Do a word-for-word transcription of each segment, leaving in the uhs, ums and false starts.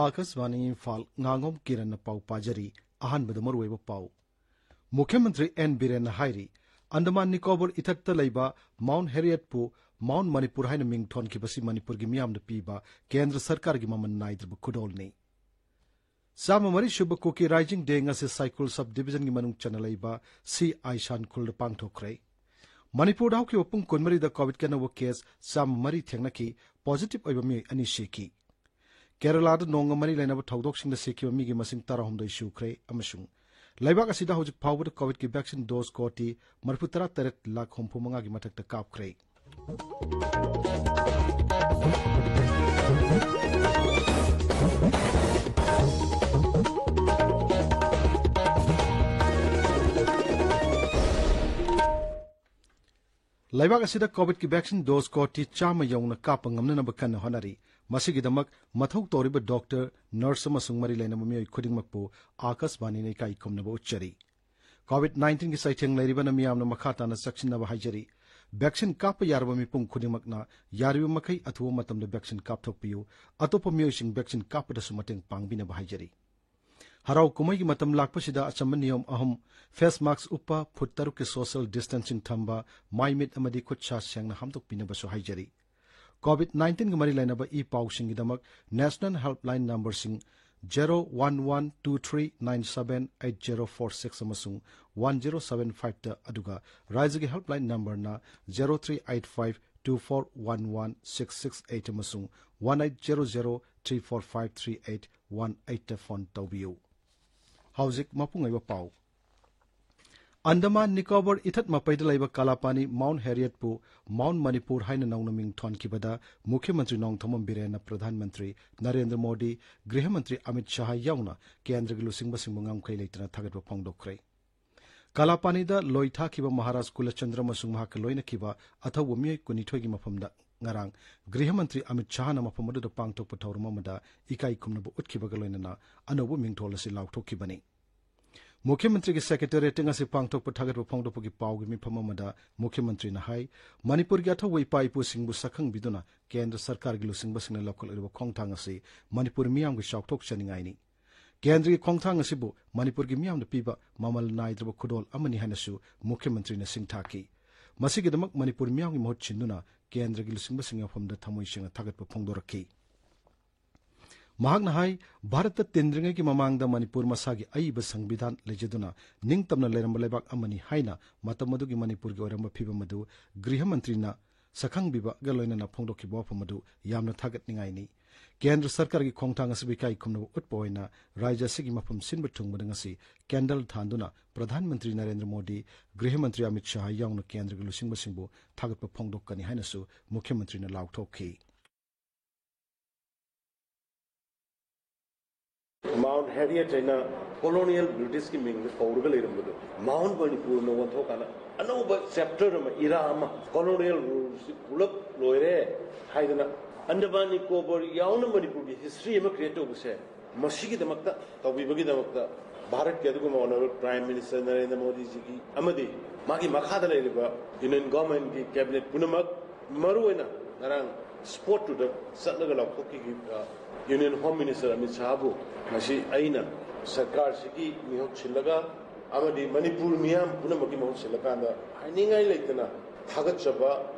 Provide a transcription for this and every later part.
ꯑꯥꯀꯥꯁꯕꯥꯅꯤ ꯏꯝꯐꯥꯜ, ꯉꯥꯉꯣꯝ ꯀꯤꯔꯟꯅ ꯄꯥꯎ ꯄꯥꯖꯔꯤ꯫ ꯑꯍꯥꯟꯕꯗ ꯃꯔꯨꯑꯣꯏꯕ ꯄꯥꯎ꯫ ꯃꯨꯈ꯭ꯌ ꯃꯟꯇ꯭ꯔꯤ ꯑꯦꯟ ꯕꯤꯔꯦꯟꯅ ꯍꯥꯏꯔꯤ, ꯑꯟꯗꯃꯥꯟ ꯅꯤꯀꯣꯕꯔ ꯏꯊꯠꯇ ꯂꯩꯕ ꯃꯥꯎꯟꯠ ꯍꯦꯔꯤꯌꯠꯄꯨ ꯃꯥꯎꯟꯠ ꯃꯅꯤꯄꯨꯔ ꯍꯥꯏꯅ ꯃꯤꯡ ꯊꯣꯟꯈꯤꯕꯁꯤ ꯃꯅꯤꯄꯨꯔꯒꯤ ꯃꯤꯌꯥꯝꯅ ꯄꯤꯕ ꯀꯦꯟꯗ꯭ꯔ ꯁꯔꯀꯥꯔꯒꯤ ꯃꯃꯜ ꯅꯥꯏꯗ꯭ꯔꯕ ꯈꯨꯗꯣꯜꯅꯤ꯫ ꯆꯥꯝꯃ ꯃꯔꯤ ꯁꯨꯕ ꯀꯨꯀꯤ ꯔꯥꯏꯖꯤꯡ ꯗꯦ ꯉꯁꯤ ꯁꯥꯏꯀꯨꯜ ꯁꯕ ꯗꯤꯕꯤꯖꯟꯒꯤ ꯃꯅꯨꯡ ꯆꯟꯅ ꯂꯩꯕ ꯁꯤ ꯑꯥꯏꯁꯥꯟ ꯈꯨꯜꯗ ꯄꯥꯡꯊꯣꯛꯈ꯭ꯔꯦ꯫ ꯃꯅꯤꯄꯨꯔꯗ ꯍꯧꯈꯤꯕ ꯄꯨꯡ ꯀꯨꯟꯃꯔꯤꯗ ꯀꯣꯚꯤꯗꯀꯤ ꯑꯅꯧꯕ ꯀꯦꯁ ꯆꯥꯝꯃ ꯃꯔꯤ ꯊꯦꯡꯅꯈꯤ, ꯄꯣꯖꯤꯇꯤꯚ ꯑꯣꯏꯕ ꯃꯤꯑꯣꯏ ꯑꯅꯤ ꯁꯤꯈꯤ꯫ ꯀꯦꯔꯂꯥꯗ ꯅꯣꯡꯒ ꯃꯔꯤ ꯂꯩꯅꯕ ꯊꯧꯗꯣꯛꯁꯤꯡꯗ ꯁꯤꯈꯤꯕ ꯃꯤꯒꯤ ꯃꯁꯤꯡ ꯇꯔꯥꯍꯨꯝꯗꯣꯏ ꯁꯨꯈ꯭ꯔꯦ ꯑꯃꯁꯨꯡ ꯂꯩꯕꯥꯛ ꯑꯁꯤꯗ ꯍꯧꯖꯤꯛ ꯐꯥꯎꯕꯗ ꯀꯣꯚꯤꯗꯀꯤ ꯚꯦꯛꯁꯤꯟ ꯗꯣꯁ ꯀꯣꯇꯤ ꯃꯔꯤꯐꯨ ꯇꯔꯥ ꯇꯔꯦꯠ ꯂꯥꯈ ꯍꯨꯝꯐꯨ ꯃꯉꯥꯒꯤ ꯃꯊꯛꯇ ꯀꯥꯞꯈ꯭ꯔꯦ꯫ ꯂꯩꯕꯥꯛ ꯑꯁꯤꯗ ꯀꯣꯚꯤꯗꯀꯤ ꯚꯦꯛꯁꯤꯟ ꯗꯣꯁ ꯀꯣꯇꯤ ꯆꯥꯝꯃ ꯌꯧꯅ ꯀꯥꯞꯄ ꯉꯝꯅꯅꯕ ꯀꯟꯅ ꯍꯣꯠꯅꯔꯤ꯫ ꯃꯁꯤꯒꯤꯗꯃꯛ ꯃꯊꯧ ꯇꯧꯔꯤꯕ ꯗꯣꯛꯇꯔ, ꯅꯔꯁ ꯑꯃꯁꯨꯡ ꯃꯔꯤ ꯂꯩꯅꯕ ꯃꯤꯑꯣꯏ ꯈꯨꯗꯤꯡꯃꯛꯄꯨ ꯑꯥꯀꯥꯁꯕꯥꯅꯤꯅ ꯏꯀꯥꯏ ꯈꯨꯝꯅꯕ ꯎꯠꯆꯔꯤ꯫ ꯀꯣꯚꯤꯗ ꯅꯥꯏꯟꯇꯤꯟꯒꯤ ꯆꯩꯊꯦꯡ ꯂꯩꯔꯤꯕꯅ ꯃꯤꯌꯥꯝꯅ ꯃꯈꯥ ꯇꯥꯅ ꯆꯦꯛꯁꯤꯟꯅꯕ ꯍꯥꯏꯖꯔꯤ꯫ ꯚꯦꯛꯁꯤꯟ ꯀꯥꯞꯄ ꯌꯥꯔꯕ ꯃꯤꯄꯨꯝ ꯈꯨꯗꯤꯡꯃꯛꯅ ꯌꯥꯔꯤꯕ ꯃꯈꯩ ꯑꯊꯨꯕ ꯃꯇꯝꯗ ꯚꯦꯛꯁꯤꯟ ꯀꯥꯞꯊꯣꯛꯄꯤꯌꯨ꯫ ꯑꯇꯣꯞꯄ ꯃꯤꯑꯣꯏꯁꯤꯡ ꯚꯦꯛꯁꯤꯟ ꯀꯥꯞꯄꯗꯁꯨ ꯃꯇꯦꯡ ꯄꯥꯡꯕꯤꯅꯕ ꯍꯥꯏꯖꯔꯤ꯫ ꯍꯔꯥꯎ ꯀꯨꯝꯍꯩꯒꯤ ꯃꯇꯝ ꯂꯥꯛꯄꯁꯤꯗ ꯑꯆꯝꯕ ꯅꯤꯌꯣꯝ ꯑꯍꯨꯝ, ꯐꯦꯁ ꯃꯥꯁꯛ ꯎꯞꯄ, ꯐꯨꯠ ꯇꯔꯨꯛꯀꯤ ꯁꯣꯁꯤꯌꯦꯜ ꯗꯤꯁꯇꯦꯟꯁꯤꯡ ꯊꯝꯕ, ꯃꯥꯏ ꯃꯤꯠ ꯑꯃꯗꯤ ꯈꯨꯠ ꯁꯥ ꯁꯦꯡꯅ ꯍꯥꯝꯗꯣꯛꯄꯤꯅꯕꯁꯨ ꯍꯥꯏꯖꯔꯤ꯫ ꯀꯣꯚꯤꯗ ꯅꯥꯏꯟꯇꯤꯟꯒ ꯃꯔꯤ ꯂꯩꯅꯕ ꯏ ꯄꯥꯎꯁꯤꯡꯒꯤꯗꯃꯛ ꯅꯦꯁꯅꯦꯜ ꯍꯦꯜꯞꯂꯥꯏꯟ ꯅꯝꯕꯔꯁꯤꯡ zero one one two three nine seven eight zero four six ꯑꯃꯁꯨꯡ ꯋꯥꯟ ꯖꯦꯔꯣ ꯁꯚꯦꯟ ꯐꯥꯏꯚꯇ, ꯑꯗꯨꯒ ꯔꯥꯖ꯭ꯌꯒꯤ ꯍꯦꯜꯞꯂꯥꯏꯟ ꯅꯝꯕꯔꯅ zero three eight five two four one one six six eight ꯑꯃꯁꯨꯡ one eight zero zero three four five three eight one ꯑꯩꯠꯇ phone ꯇꯧꯕꯤꯌꯨ꯫ ꯍꯧꯖꯤꯛ ꯃꯄꯨꯡ ꯑꯣꯏꯕ ꯄꯥꯎ꯫ ꯑꯟꯗꯃꯥꯟ ꯅꯤꯀꯣꯕꯔ ꯏꯊꯠ ꯃꯄꯩꯗ ꯂꯩꯕ ꯀꯂꯥꯄꯥꯅꯤ ꯃꯥꯎꯟꯠ ꯍꯦꯔꯤꯌꯠꯄꯨ ꯃꯥꯎꯟꯠ ꯃꯅꯤꯄꯨꯔ ꯍꯥꯏꯅ ꯅꯧꯅ ꯃꯤꯡ ꯊꯣꯟꯈꯤꯕꯗ ꯃꯨꯈ꯭ꯌ ꯃꯟꯇ꯭ꯔꯤ ꯅꯣꯡꯊꯣꯝꯕꯝ ꯕꯤꯔꯦꯟꯅ ꯄ꯭ꯔꯙꯥꯟ ꯃꯟꯇ꯭ꯔꯤ ꯅꯔꯦꯟꯗ꯭ꯔ ꯃꯣꯗꯤ, ꯒ꯭ꯔꯤꯍ ꯃꯟꯇ꯭ꯔꯤ ꯑꯃꯤꯠ ꯁꯥꯍ ꯌꯥꯎꯅ ꯀꯦꯟꯗ꯭ꯔꯒꯤ ꯂꯨꯆꯤꯡꯕꯁꯤꯡꯕꯨ ꯉꯝꯈꯩ ꯂꯩꯇꯅ ꯊꯥꯒꯠꯄ ꯐꯣꯡꯗꯣꯛꯈ꯭ꯔꯦ꯫ ꯀꯂꯥꯄꯥꯅꯤꯗ ꯂꯣꯏ ꯊꯥꯈꯤꯕ ꯃꯍꯥꯔꯥꯖ ꯀꯨꯂꯆꯟꯗ꯭ꯔ ꯑꯃꯁꯨꯡ ꯃꯍꯥꯛꯀ ꯂꯣꯏꯅꯈꯤꯕ ꯑꯊꯧꯕ ꯃꯤꯑꯣꯏ ꯀꯨꯟꯅꯤꯊꯣꯏꯒꯤ ꯃꯐꯝꯗ ꯉꯔꯥꯡ ꯒ꯭ꯔꯤꯍ ꯃꯟꯇ꯭ꯔꯤ ꯑꯃꯤꯠ ꯁꯥꯍꯅ ꯃꯐꯝ ꯑꯗꯨꯗ ꯄꯥꯡꯊꯣꯛꯄ ꯊꯧꯔꯝ ꯑꯃꯗ ꯏꯀꯥꯏ ꯈꯨꯝꯅꯕ ꯎꯠꯈꯤꯕꯒ ꯂꯣꯏꯅꯅ ꯑꯅꯧꯕ ꯃꯤꯡꯊꯣꯜ ꯑꯁꯤ ꯂꯥꯎꯊꯣꯛꯈꯤꯕꯅꯤ꯫ ꯃꯨꯈ꯭ꯌ ꯃꯟꯇ꯭ꯔꯤꯒꯤ ꯁꯦꯀ꯭ꯔꯦꯇꯦꯔꯤꯌꯦꯠꯇ ꯉꯁꯤ ꯄꯥꯡꯊꯣꯛꯄ ꯊꯥꯒꯠꯄ ꯐꯣꯡꯗꯣꯛꯄꯒꯤ ꯄꯥꯎꯒꯤ ꯃꯤꯐꯝ ꯑꯃꯗ ꯃꯨꯈ꯭ꯌ ꯃꯟꯇ꯭ꯔꯤꯅ ꯍꯥꯏ, ꯃꯅꯤꯄꯨꯔꯒꯤ ꯑꯊꯧꯕ ꯏꯄꯥ ꯏꯄꯨꯁꯤꯡꯕꯨ ꯁꯛꯈꯪꯕꯤꯗꯨꯅ ꯀꯦꯟꯗ꯭ꯔ ꯁꯔꯀꯥꯔꯒꯤ ꯂꯨꯆꯤꯡꯕꯁꯤꯡꯅ ꯂꯧꯈꯠꯂꯛꯂꯤꯕ ꯈꯣꯡꯊꯥꯡ ꯑꯁꯤ ꯃꯅꯤꯄꯨꯔ ꯃꯤꯌꯥꯝꯒꯤ ꯆꯥꯎꯊꯣꯛꯆꯅꯤꯡꯉꯥꯏꯅꯤ꯫ ꯀꯦꯟꯗ꯭ꯔꯒꯤ ꯈꯣꯡꯊꯥꯡ ꯑꯁꯤꯕꯨ ꯃꯅꯤꯄꯨꯔꯒꯤ ꯃꯤꯌꯥꯝꯅ ꯄꯤꯕ ꯃꯃꯜ ꯅꯥꯏꯗ꯭ꯔꯕ ꯈꯨꯗꯣꯜ ꯑꯃꯅꯤ ꯍꯥꯏꯅꯁꯨ ꯃꯨꯈ꯭ꯌ ꯃꯟꯇ꯭ꯔꯤꯅ ꯁꯤꯡꯊꯥꯈꯤ꯫ ꯃꯁꯤꯒꯤꯗꯃꯛ ꯃꯅꯤꯄꯨꯔ ꯃꯤꯌꯥꯝꯒꯤ ꯃꯍꯨꯠ ꯁꯤꯟꯗꯨꯅ ꯀꯦꯟꯗ꯭ꯔꯒꯤ ꯂꯨꯆꯤꯡꯕꯁꯤꯡꯒꯤ ꯃꯐꯝꯗ ꯊꯃꯣꯏ ꯁꯦꯡꯅ ꯊꯥꯒꯠꯄ ꯐꯣꯡꯗꯣꯔꯛꯈꯤ꯫ ꯃꯍꯥꯛꯅ ꯍꯥꯏ, ꯚꯥꯔꯠꯇ ꯇꯤꯟꯗ꯭ꯔꯤꯉꯩꯒꯤ ꯃꯃꯥꯡꯗ ꯃꯅꯤꯄꯨꯔ ꯃꯁꯥꯒꯤ ꯑꯏꯕ ꯁꯪꯕꯤꯙꯥꯟ ꯂꯩꯖꯗꯨꯅ ꯅꯤꯡꯇꯝꯅ ꯂꯩꯔꯝꯕ ꯂꯩꯕꯥꯛ ꯑꯃꯅꯤ ꯍꯥꯏꯅ ꯃꯇꯝ ꯑꯗꯨꯒꯤ ꯃꯅꯤꯄꯨꯔꯒꯤ ꯑꯣꯏꯔꯝꯕ ꯐꯤꯕꯝ ꯑꯗꯨ ꯒ꯭ꯔꯤꯍ ꯃꯟꯇ꯭ꯔꯤꯅ ꯁꯛꯈꯪꯕꯤꯕꯒ ꯂꯣꯏꯅꯅ ꯐꯣꯡꯗꯣꯛꯈꯤꯕ ꯋꯥꯐꯝ ꯑꯗꯨ ꯌꯥꯝꯅ ꯊꯥꯒꯠꯅꯤꯡꯉꯥꯏꯅꯤ꯫ ꯀꯦꯟꯗ꯭ꯔ ꯁꯔꯀꯥꯔꯒꯤ ꯈꯣꯡꯊꯥꯡ ꯑꯁꯤꯕꯨ ꯏꯀꯥꯏ ꯈꯨꯝꯅꯕ ꯎꯠꯄ ꯑꯣꯏꯅ ꯔꯥꯖ꯭ꯌ ꯑꯁꯤꯒꯤ ꯃꯐꯝ ꯁꯤꯟꯕ ꯊꯨꯡꯕꯗ ꯉꯁꯤ ꯀꯦꯟꯗꯜ ꯊꯥꯟꯗꯨꯅ ꯄ꯭ꯔꯙꯥꯟ ꯃꯟꯇ꯭ꯔꯤ ꯅꯔꯦꯟꯗ꯭ꯔ ꯃꯣꯗꯤ, ꯒ꯭ꯔꯤꯍ ꯃꯟꯇ꯭ꯔꯤ ꯑꯃꯤꯠ ꯁꯥꯍ ꯌꯥꯎꯅ ꯀꯦꯟꯗ꯭ꯔꯒꯤ ꯂꯨꯆꯤꯡꯕꯁꯤꯡꯕꯨ ꯊꯥꯒꯠꯄ ꯐꯣꯡꯗꯣꯛꯀꯅꯤ ꯍꯥꯏꯅꯁꯨ ꯃꯨꯈ꯭ꯌ ꯃꯟꯇ꯭ꯔꯤꯅ ꯂꯥꯎꯊꯣꯛꯈꯤ꯫ ꯃꯥꯎꯟꯠ ꯍꯦꯔꯤꯌꯦꯠ ꯍꯥꯏꯅ ꯀꯣꯂꯣꯅꯤꯌꯦꯜ ꯕ꯭ꯔꯤꯇꯤꯁꯀꯤ ꯃꯤꯡꯗ ꯀꯧꯔꯒ ꯂꯩꯔꯝꯕꯗꯣ ꯃꯥꯎꯟꯠ ꯃꯅꯤꯄꯨꯔꯅ ꯑꯣꯟꯊꯣꯛꯀꯥꯟꯗ ꯑꯅꯧꯕ ꯆꯦꯞꯇꯔ ꯑꯃ, ꯏꯔꯥ ꯑꯃ, ꯀꯣꯂꯣꯅꯤꯌꯦꯜ ꯔꯨꯜꯁꯤ ꯄꯨꯂꯞ ꯂꯣꯏꯔꯦ ꯍꯥꯏꯗꯅ ꯑꯟꯗꯃꯥꯟ ꯅꯤꯀꯣꯕꯔ ꯌꯥꯎꯅ ꯃꯅꯤꯄꯨꯔꯒꯤ ꯍꯤꯁꯇ꯭ꯔꯤ ꯑꯃ ꯀ꯭ꯔꯤꯌꯦꯠ ꯇꯧꯕꯁꯦ ꯃꯁꯤꯒꯤꯗꯃꯛꯇ ꯇꯧꯕꯤꯕꯒꯤꯗꯃꯛꯇ ꯚꯥꯔꯠꯀꯤ ꯑꯗꯨꯒꯨꯝꯕ ꯑꯣꯅꯔꯦꯕꯜ ꯄ꯭ꯔꯥꯏꯝ ꯃꯤꯅꯤꯁꯇꯔ ꯅꯔꯦꯟꯗ꯭ꯔ ꯃꯣꯗꯤꯖꯤꯒꯤ ꯑꯃꯗꯤ ꯃꯥꯒꯤ ꯃꯈꯥꯗ ꯂꯩꯔꯤꯕ ꯌꯨꯅꯤꯌꯟ ꯒꯣꯔꯃꯦꯟꯒꯤ ꯀꯦꯕꯤꯅꯦꯠ ꯄꯨꯝꯅꯃꯛ, ꯃꯔꯨꯑꯣꯏꯅ ꯉꯔꯥꯡ ꯁ꯭ꯄꯣꯠꯇꯨꯗ ꯆꯠꯂꯒ ꯂꯥꯎꯊꯣꯛꯈꯤꯕ ꯌꯨꯅꯤꯌꯟ ꯍꯣꯝ ꯃꯤꯅꯤꯁꯇꯔ ꯑꯃꯤꯠ ꯁꯥꯍꯕꯨ ꯉꯁꯤ ꯑꯩꯅ ꯁꯔꯀꯥꯔꯁꯤꯒꯤ ꯃꯤꯍꯨꯠ ꯁꯤꯜꯂꯒ ꯑꯃꯗꯤ ꯃꯅꯤꯄꯨꯔ ꯃꯤꯌꯥꯝ ꯄꯨꯝꯅꯃꯛꯀꯤ ꯃꯍꯨꯠ ꯁꯤꯜꯂꯀꯥꯟꯗ ꯍꯥꯏꯅꯤꯡꯉꯥꯏ ꯂꯩꯇꯅ ꯊꯥꯒꯠꯆꯕ,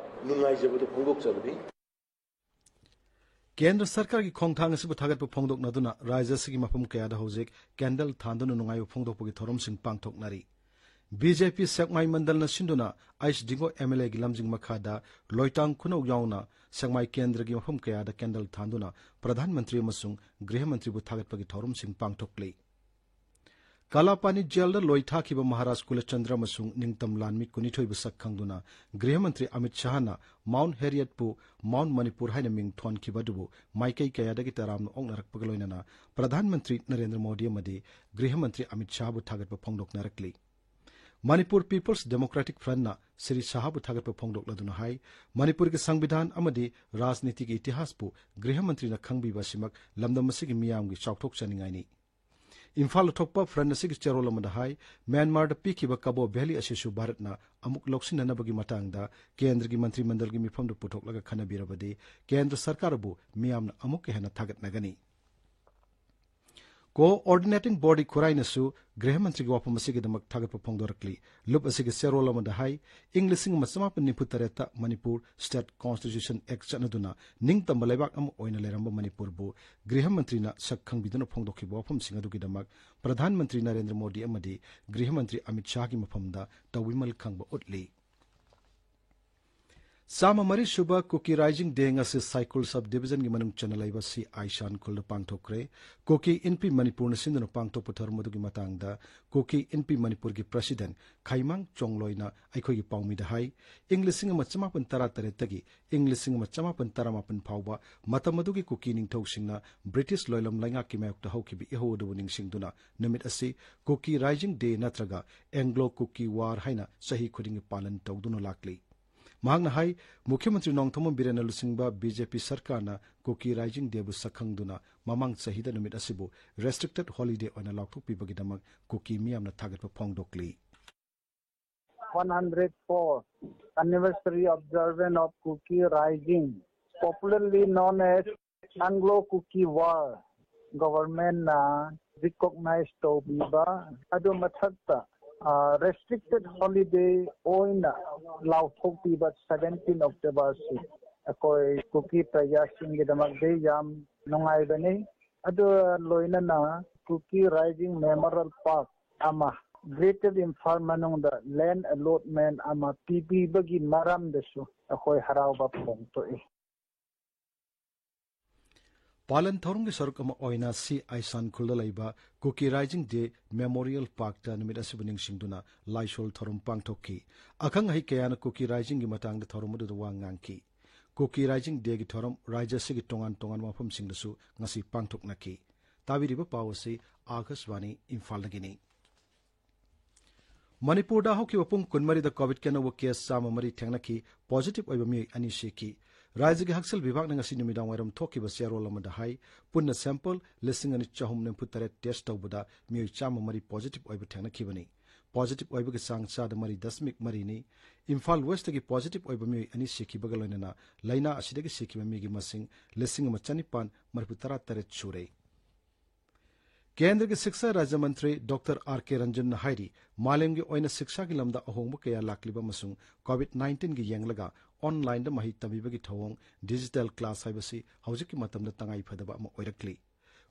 ꯅꯨꯡꯉꯥꯏꯖꯕꯗꯨ ꯐꯣꯡꯗꯣꯛꯆꯕꯅꯤ꯫ ꯀꯦꯟꯗ꯭ꯔ ꯁꯔꯀꯥꯔꯒꯤ ꯈꯣꯡꯊꯥꯡ ꯑꯁꯤꯕꯨ ꯊꯥꯒꯠꯄ ꯐꯣꯡꯗꯣꯛꯅꯗꯨꯅ ꯔꯥꯖ꯭ꯌ ꯑꯁꯤꯒꯤ ꯃꯐꯝ ꯀꯌꯥꯗ ꯍꯧꯖꯤꯛ ꯀꯦꯟꯗꯜ ꯊꯥꯟꯗꯨꯅ ꯅꯨꯡꯉꯥꯏꯕ ꯐꯣꯡꯗꯣꯛꯄꯒꯤ ꯊꯧꯔꯝꯁꯤꯡ ꯄꯥꯡꯊꯣꯛꯅꯔꯤ꯫ ꯕꯤ ꯖꯦ ꯄꯤ ꯁꯦꯛꯃꯥꯏ ꯃꯟꯗꯜꯅ ꯁꯤꯟꯗꯨꯅ ꯑꯩꯆ ꯗꯤꯡꯒꯣ ꯑꯦꯝ ꯑꯦꯜ ꯑꯦꯒꯤ ꯂꯝꯖꯤꯡ ꯃꯈꯥꯗ ꯂꯣꯏꯇꯥꯡ ꯈꯨꯅꯧ ꯌꯥꯎꯅ ꯁꯦꯛꯃꯥꯏ ꯀꯦꯟꯗ꯭ꯔꯒꯤ ꯃꯐꯝ ꯀꯌꯥꯗ ꯀꯦꯟꯗꯜ ꯊꯥꯟꯗꯨꯅ ꯄ꯭ꯔꯙꯥꯟ ꯃꯟꯇ꯭ꯔꯤ ꯑꯃꯁꯨꯡ ꯒ꯭ꯔꯤꯍ ꯃꯟꯇ꯭ꯔꯤꯕꯨ ꯊꯥꯒꯠꯄꯒꯤ ꯊꯧꯔꯝꯁꯤꯡ ꯄꯥꯡꯊꯣꯛꯂꯤ꯫ ꯀꯥꯂꯥꯄꯥꯅꯤ ꯖꯦꯜꯗ ꯂꯣꯏ ꯊꯥꯈꯤꯕ ꯃꯍꯥꯔꯥꯖ ꯀꯨꯂꯆꯟꯗ꯭ꯔ ꯑꯃꯁꯨꯡ ꯅꯤꯡꯇꯝ ꯂꯥꯟꯃꯤ ꯀꯨꯟꯅꯤꯊꯣꯏꯕꯨ ꯁꯛ ꯈꯪꯗꯨꯅ ꯒ꯭ꯔꯤꯍ ꯃꯟꯇ꯭ꯔꯤ ꯑꯃꯤꯠ ꯁꯥꯍꯅ ꯃꯥꯎꯟꯠ ꯍꯦꯔꯤꯌꯠꯄꯨ ꯃꯥꯎꯟꯠ ꯃꯅꯤꯄꯨꯔ ꯍꯥꯏꯅ ꯃꯤꯡ ꯊꯣꯟꯈꯤꯕ ꯑꯗꯨꯕꯨ ꯃꯥꯏꯀꯩ ꯀꯌꯥꯗꯒꯤ ꯇꯔꯥꯝꯅ ꯑꯣꯛꯅꯔꯛꯄꯒ ꯂꯣꯏꯅꯅ ꯄ꯭ꯔꯙꯥꯟ ꯃꯟꯇ꯭ꯔꯤ ꯅꯔꯦꯟꯗ꯭ꯔ ꯃꯣꯗꯤ ꯑꯃꯗꯤ ꯒ꯭ꯔꯤꯍ ꯃꯟꯇ꯭ꯔꯤ ꯑꯃꯤꯠ ꯁꯥꯍꯕꯨ ꯊꯥꯒꯠꯄ ꯐꯣꯡꯗꯣꯛꯅꯔꯛꯂꯤ꯫ ꯃꯅꯤꯄꯨꯔ ꯄꯤꯄꯜꯁ ꯗꯦꯃꯣꯀ꯭ꯔꯦꯇꯤꯛ ꯐ꯭ꯔꯟꯠꯅ ꯁ꯭ꯔꯤ ꯁꯥꯍꯕꯨ ꯊꯥꯒꯠꯄ ꯐꯣꯡꯗꯣꯛꯂꯗꯨꯅ ꯍꯥꯏ, ꯃꯅꯤꯄꯨꯔꯒꯤ ꯁꯪꯕꯤꯙꯥꯟ ꯑꯃꯗꯤ ꯔꯥꯖꯅꯤꯇꯤꯒꯤ ꯏꯇꯤꯍꯥꯁꯄꯨ ꯒ꯭ꯔꯤꯍ ꯃꯟꯇ꯭ꯔꯤꯅ ꯈꯪꯕꯤꯕ ꯑꯁꯤꯃꯛ ꯂꯝꯗꯝ ꯑꯁꯤꯒꯤ ꯃꯤꯌꯥꯝꯒꯤ ꯆꯥꯎꯊꯣꯛꯆꯅꯤꯡꯉꯥꯏꯅꯤ꯫ ꯏꯝꯐꯥꯜꯗ ꯊꯣꯛꯄ ꯐ꯭ꯔꯟꯠ ꯑꯁꯤꯒꯤ ꯆꯦꯔꯣꯜ ꯑꯃꯗ ꯍꯥꯏ, ꯃ꯭ꯌꯥꯟꯃꯥꯔꯗ ꯄꯤꯈꯤꯕ ꯀꯕꯣ ꯚꯦꯂꯤ ꯑꯁꯤꯁꯨ ꯚꯥꯔꯠꯅ ꯑꯃꯨꯛ ꯂꯧꯁꯤꯟꯅꯅꯕꯒꯤ ꯃꯇꯥꯡꯗ ꯀꯦꯟꯗ꯭ꯔꯒꯤ ꯃꯟꯇ꯭ꯔꯤ ꯃꯟꯗꯜꯒꯤ ꯃꯤꯐꯝꯗ ꯄꯨꯊꯣꯛꯂꯒ ꯈꯟꯅꯕꯤꯔꯕꯗꯤ ꯀꯦꯟꯗ꯭ꯔ ꯁꯔꯀꯥꯔꯕꯨ ꯃꯤꯌꯥꯝꯅ ꯑꯃꯨꯛꯀ ꯍꯦꯟꯅ ꯊꯥꯒꯠꯅꯒꯅꯤ꯫ ꯀꯣꯑꯣꯔꯗꯤꯅꯦꯇꯤꯡ ꯕꯣꯗꯤ ꯈꯨꯔꯥꯏꯅꯁꯨ ꯒ꯭ꯔꯤꯍ ꯃꯟꯇ꯭ꯔꯤꯒꯤ ꯋꯥꯐꯝ ꯑꯁꯤꯒꯤꯗꯃꯛ ꯊꯥꯒꯠꯄ ꯐꯣꯡꯗꯣꯔꯛꯂꯤ꯫ ꯂꯨꯞ ꯑꯁꯤꯒꯤ ꯆꯦꯔꯣꯜ ꯑꯃꯗ ꯍꯥꯏ, ꯏꯪ ꯂꯤꯁꯤꯡ ꯑꯃ ꯆꯃꯥꯄꯟ ꯅꯤꯐꯨ ꯇꯔꯦꯠꯇ ꯃꯅꯤꯄꯨꯔ ꯁ꯭ꯇꯦꯠ ꯀꯣꯟꯁꯇꯤꯇ꯭ꯌꯨꯁꯟ ꯑꯦꯛ ꯆꯠꯅꯗꯨꯅ ꯅꯤꯡꯇꯝꯕ ꯂꯩꯕꯥꯛ ꯑꯃ ꯑꯣꯏꯅ ꯂꯩꯔꯝꯕ ꯃꯅꯤꯄꯨꯔꯕꯨ ꯒ꯭ꯔꯤꯍ ꯃꯟꯇ꯭ꯔꯤꯅ ꯁꯛ ꯈꯪꯕꯤꯗꯨꯅ ꯐꯣꯡꯗꯣꯛꯈꯤꯕ ꯋꯥꯐꯝꯁꯤꯡ ꯑꯗꯨꯒꯤꯗꯃꯛ ꯄ꯭ꯔꯙꯥꯟ ꯃꯟꯇ꯭ꯔꯤ ꯅꯔꯦꯟꯗ꯭ꯔ ꯃꯣꯗꯤ ꯑꯃꯗꯤ ꯒ꯭ꯔꯤꯍ ꯃꯟꯇ꯭ꯔꯤ ꯑꯃꯤꯠ ꯁꯥꯍꯒꯤ ꯃꯐꯝꯗ ꯇꯧꯕꯤꯃꯜ ꯈꯪꯕ ꯎꯠꯂꯤ꯫ ꯆꯥꯝꯃ ꯃꯔꯤ ꯁꯨꯕ ꯀꯨꯀꯤ ꯔꯥꯏꯖꯤꯡ ꯗꯦ ꯉꯁꯤ ꯁꯥꯏꯀꯨꯜ ꯁꯕ ꯗꯤꯕꯤꯖꯟꯒꯤ ꯃꯅꯨꯡ ꯆꯟꯅ ꯂꯩꯕ ꯁꯤ ꯑꯥꯏꯁꯥꯟ ꯈꯨꯜꯗ ꯄꯥꯡꯊꯣꯛꯈ꯭ꯔꯦ꯫ ꯀꯨꯀꯤ ꯏꯟꯄꯤ ꯃꯅꯤꯄꯨꯔꯅ ꯁꯤꯟꯗꯨꯅ ꯄꯥꯡꯊꯣꯛꯄ ꯊꯧꯔꯝ ꯑꯗꯨꯒꯤ ꯃꯇꯥꯡꯗ ꯀꯨꯀꯤ ꯏꯟꯄꯤ ꯃꯅꯤꯄꯨꯔꯒꯤ ꯄ꯭ꯔꯁꯤꯗꯦꯟ ꯈꯥꯏꯃꯥꯡ ꯆꯣꯡꯂꯣꯏꯅ ꯑꯩꯈꯣꯏꯒꯤ ꯄꯥꯎꯃꯤꯗ ꯍꯥꯏ, ꯏꯪ ꯂꯤꯁꯤꯡ ꯑꯃ ꯆꯃꯥꯄꯟ ꯇꯔꯥ ꯇꯔꯦꯠꯇꯒꯤ ꯏꯪ ꯂꯤꯁꯤꯡ ꯑꯃ ꯆꯃꯥꯄꯟ ꯇꯔꯥ ꯃꯥꯄꯟ ꯐꯥꯎꯕ ꯃꯇꯝ ꯑꯗꯨꯒꯤ ꯀꯨꯀꯤ ꯅꯤꯡꯊꯧꯁꯤꯡꯅ ꯕ꯭ꯔꯤꯇꯤꯁ ꯂꯣꯏꯂꯝ ꯂꯩꯉꯥꯛꯀꯤ ꯃꯥꯌꯣꯛꯇ ꯍꯧꯈꯤꯕ ꯏꯍꯧ ꯑꯗꯨꯕꯨ ꯅꯤꯡꯁꯤꯡꯗꯨꯅ ꯅꯨꯃꯤꯠ ꯑꯁꯤ ꯀꯨꯀꯤ ꯔꯥꯏꯖꯤꯡ ꯗꯦ ꯅꯠꯇ꯭ꯔꯒ ꯑꯦꯡꯒ꯭ꯂꯣ ꯀꯨꯀꯤ ꯋꯥꯔ ꯍꯥꯏꯅ ꯆꯍꯤ ꯈꯨꯗꯤꯡꯒꯤ ꯄꯥꯂꯟ ꯇꯧꯗꯨꯅ ꯂꯥꯛꯂꯤ꯫ ꯃꯍꯥꯛꯅ ꯍꯥꯏ, ꯃꯨꯈ꯭ꯌ ꯃꯟꯇ꯭ꯔꯤ ꯅꯣꯡꯊꯣꯝꯕꯝ ꯕꯤꯔꯦꯟꯅ ꯂꯨꯆꯤꯡꯕ ꯕꯤꯖꯦꯄꯤ ꯁꯔꯀꯥꯔꯅ ꯀꯨꯀꯤ ꯔꯥꯏꯖꯤꯡ ꯗꯦꯕꯨ ꯁꯛꯈꯪꯗꯨꯅ ꯃꯃꯥꯡ ꯆꯍꯤꯗ ꯅꯨꯃꯤꯠ ꯑꯁꯤꯕꯨ ꯔꯦꯁꯇ꯭ꯔꯤꯛꯇꯦꯗ ꯍꯣꯂꯤꯗꯦ ꯑꯣꯏꯅ ꯂꯥꯎꯊꯣꯛꯄꯤꯕꯒꯤꯗꯃꯛ ꯀꯨꯀꯤ ꯃꯤꯌꯥꯝꯅ ꯊꯥꯒꯠꯄ ꯐꯣꯡꯗꯣꯛꯂꯤ꯫ One hundred four anniversary observance of Kuki Rising, popularly known as Anglo-Kuki War, governmentꯅ recognize ꯇꯧꯕꯤꯕ ꯑꯗꯨ ꯃꯊꯛꯇ, ꯑ, restricted holiday ꯑꯣꯏꯅ ꯂꯥꯎꯊꯣꯛꯄꯤꯕ seventeen Octoberꯁꯤ ꯑꯩꯈꯣꯏ ꯀꯨꯀꯤ ꯄ꯭ꯔꯖꯥꯁꯤꯡꯒꯤꯗꯃꯛꯇꯤ ꯌꯥꯝ ꯅꯨꯡꯉꯥꯏꯕꯅꯤ꯫ ꯑꯗꯨ ꯂꯣꯏꯅꯅ Kuki Rising Memorial Park ꯑꯃ Greater Imphal ꯃꯅꯨꯡꯗ land allotment ꯑꯃ ꯄꯤꯕꯤꯕꯒꯤ ꯃꯔꯝꯗꯁꯨ ꯑꯩꯈꯣꯏ ꯍꯔꯥꯎꯕ ꯐꯣꯡꯗꯣꯛꯏ꯫ ꯄꯥꯂꯟ ꯊꯧꯔꯝꯒꯤ ꯁꯔꯨꯛ ꯑꯃ ꯑꯣꯏꯅ ꯁꯤ ꯑꯥꯏꯁꯥꯟ ꯈꯨꯜꯗ ꯂꯩꯕ ꯀꯨꯀꯤ ꯔꯥꯏꯖꯤꯡ ꯗꯦ ꯃꯦꯃꯣꯔꯤꯌꯦꯜ ꯄꯥꯔꯛꯇ ꯅꯨꯃꯤꯠ ꯑꯁꯤꯕꯨ ꯅꯤꯡꯁꯤꯡꯗꯨꯅ ꯂꯥꯏꯁꯣꯜ ꯊꯧꯔꯝ ꯄꯥꯡꯊꯣꯛꯈꯤ꯫ ꯑꯈꯪ ꯑꯍꯩ ꯀꯌꯥꯅ ꯀꯨꯀꯤ ꯔꯥꯏꯖꯤꯡꯒꯤ ꯃꯇꯥꯡꯗ ꯊꯧꯔꯝ ꯑꯗꯨꯗ ꯋꯥ ꯉꯥꯡꯈꯤ꯫ ꯀꯨꯀꯤ ꯔꯥꯏꯖꯤꯡ ꯗꯦꯒꯤ ꯊꯧꯔꯝ ꯔꯥꯏꯖ꯭ꯌ ꯑꯁꯤꯒꯤ ꯇꯣꯉꯥꯟ ꯇꯣꯉꯥꯟꯕ ꯃꯐꯝꯁꯤꯡꯗꯁꯨ ꯉꯁꯤ ꯄꯥꯡꯊꯣꯛꯅꯈꯤ꯫ ꯇꯥꯕꯤꯔꯤꯕ ꯄꯥꯎ ꯑꯁꯤ ꯑꯥꯀꯥꯁꯕꯥꯅꯤ ꯏꯝꯐꯥꯜꯗꯒꯤꯅꯤ꯫ ꯃꯅꯤꯄꯨꯔꯗ ꯍꯧꯈꯤꯕ ꯄꯨꯡ ꯀꯨꯟꯃꯔꯤꯗ ꯀꯣꯚꯤꯗꯀꯤ ꯑꯅꯧꯕ ꯀꯦꯁ ꯆꯥꯝꯃ ꯃꯔꯤ ꯊꯦꯡꯅꯈꯤ, ꯄꯣꯖꯤꯇꯤꯚ ꯑꯣꯏꯕ ꯃꯤꯑꯣꯏ ꯑꯅꯤ ꯁꯤꯈꯤ꯫ ꯔꯥꯖ꯭ꯌꯒꯤ ꯍꯛꯁꯦꯜ ꯚꯤꯚꯥꯒꯅ ꯉꯁꯤ ꯅꯨꯃꯤꯗꯥꯡ ꯋꯥꯏꯔꯝ ꯊꯣꯛꯈꯤꯕ ꯆꯦꯔꯣꯜ ꯑꯃꯗ ꯍꯥꯏ, ꯄꯨꯟꯅ sample ꯂꯤꯁꯤꯡ ꯑꯅꯤ ꯆꯍꯨꯝ ꯅꯤꯐꯨ ꯇꯔꯦꯠ test ꯇꯧꯕꯗ ꯃꯤꯑꯣꯏ ꯆꯥꯝꯃ ꯃꯔꯤ positive ꯑꯣꯏꯕ ꯊꯦꯡꯅꯈꯤꯕꯅꯤ꯫ Positive ꯑꯣꯏꯕꯒꯤ ꯆꯥꯡ ꯆꯥꯗ ꯃꯔꯤ ꯗꯁꯃꯤꯛ ꯃꯔꯤꯅꯤ꯫ ꯏꯝꯐꯥꯜ West ꯇꯒꯤ positive ꯑꯣꯏꯕ ꯃꯤꯑꯣꯏ ꯑꯅꯤ ꯁꯤꯈꯤꯕꯒ ꯂꯣꯏꯅꯅ ꯂꯥꯏꯅꯥ ꯑꯁꯤꯗꯒꯤ ꯁꯤꯈꯤꯕ ꯃꯤꯒꯤ ꯃꯁꯤꯡ ꯂꯤꯁꯤꯡ ꯑꯃ ꯆꯅꯤꯄꯥꯟ ꯃꯔꯤꯐꯨ ꯇꯔꯥ ꯇꯔꯦꯠ ꯁꯨꯔꯦ꯫ ꯀꯦꯟꯗ꯭ꯔꯒꯤ ꯁꯤꯛꯁꯥ ꯔꯥꯖ꯭ꯌ ꯃꯟꯇ꯭ꯔꯤ ꯗꯣꯛꯇꯔ ꯑꯥꯔ ꯀꯦ ꯔꯟꯖꯟꯅ ꯍꯥꯏꯔꯤ, ꯃꯥꯂꯦꯝꯒꯤ ꯑꯣꯏꯅ ꯁꯤꯛꯁꯥꯒꯤ ꯂꯝꯗ ꯑꯍꯣꯡꯕ ꯀꯌꯥ ꯂꯥꯛꯂꯤꯕ ꯑꯃꯁꯨꯡ COVID nineteen ꯒꯤ ꯌꯦꯡꯂꯒ online ꯗ ꯃꯍꯩ ꯇꯝꯕꯤꯕꯒꯤ ꯊꯧꯑꯣꯡ, digital class ꯍꯥꯏꯕꯁꯤ ꯍꯧꯖꯤꯛꯀꯤ ꯃꯇꯝꯗ ꯇꯉꯥꯏ ꯐꯗꯕ ꯑꯃ ꯑꯣꯏꯔꯛꯂꯤ꯫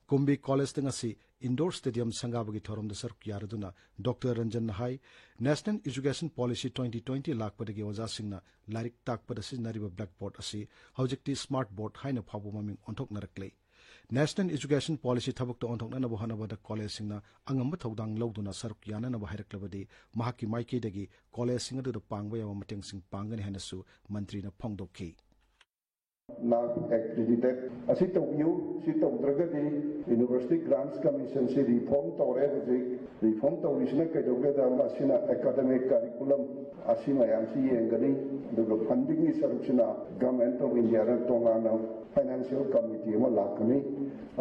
ꯀꯨꯝꯕꯤ College ꯇ ꯉꯁꯤ indoor stadium ꯁꯪꯒꯥꯕꯒꯤ ꯊꯧꯔꯝꯗ ꯁꯔꯨꯛ ꯌꯥꯔꯗꯨꯅ ꯗꯣꯛꯇꯔ ꯔꯟꯖꯟꯅ ꯍꯥꯏ, National Education Policy twenty twenty ꯂꯥꯛꯄꯗꯒꯤ ꯑꯣꯖꯥꯁꯤꯡꯅ ꯂꯥꯏꯔꯤꯛ ꯇꯥꯛꯄꯗ ꯁꯤꯖꯤꯟꯅꯔꯤꯕ blackboard ꯑꯁꯤ ꯍꯧꯖꯤꯛꯇꯤ smart board ꯍꯥꯏꯅ ꯐꯥꯎꯕ ꯃꯃꯤꯡ ꯑꯣꯟꯊꯣꯛꯅꯔꯛꯂꯦ꯫ National Education Policy ꯊꯕꯛꯇ ꯑꯣꯟꯊꯣꯛꯅꯅꯕ ꯍꯣꯠꯅꯕꯗ college ꯁꯤꯡꯅ ꯑꯉꯝꯕ ꯊꯧꯗꯥꯡ ꯂꯧꯗꯨꯅ ꯁꯔꯨꯛ ꯌꯥꯅꯅꯕ ꯍꯥꯏꯔꯛꯂꯕꯗꯤ ꯃꯍꯥꯛꯀꯤ ꯃꯥꯏꯀꯩꯗꯒꯤ college ꯁꯤꯡ ꯑꯗꯨꯗ ꯄꯥꯡꯕ ꯌꯥꯕ ꯃꯇꯦꯡꯁꯤꯡ ꯄꯥꯡꯒꯅꯤ ꯍꯥꯏꯅꯁꯨ ꯃꯟꯇ꯭ꯔꯤꯅ ꯐꯣꯡꯗꯣꯛꯈꯤ꯫ NAAC accredited ꯑꯁꯤ ꯇꯧꯕꯤꯌꯨ, ꯁꯤ ꯇꯧꯗ꯭ꯔꯒꯗꯤ University Grants Commission ꯁꯤ reform ꯇꯧꯔꯦ꯫ ꯍꯧꯖꯤꯛ reform ꯇꯧꯔꯤꯁꯤꯅ ꯀꯩꯗꯧꯒꯦꯗ, ꯃꯁꯤꯅ academic curriculum ꯑꯁꯤ ꯃꯌꯥꯝꯁꯤ ꯌꯦꯡꯒꯅꯤ꯫ ꯑꯗꯨꯒ funding ꯒꯤ ꯁꯔꯨꯛꯁꯤꯅ Government of India ꯅ ꯇꯣꯉꯥꯟꯅ financial committee ꯑꯃ ꯂꯥꯛꯀꯅꯤ꯫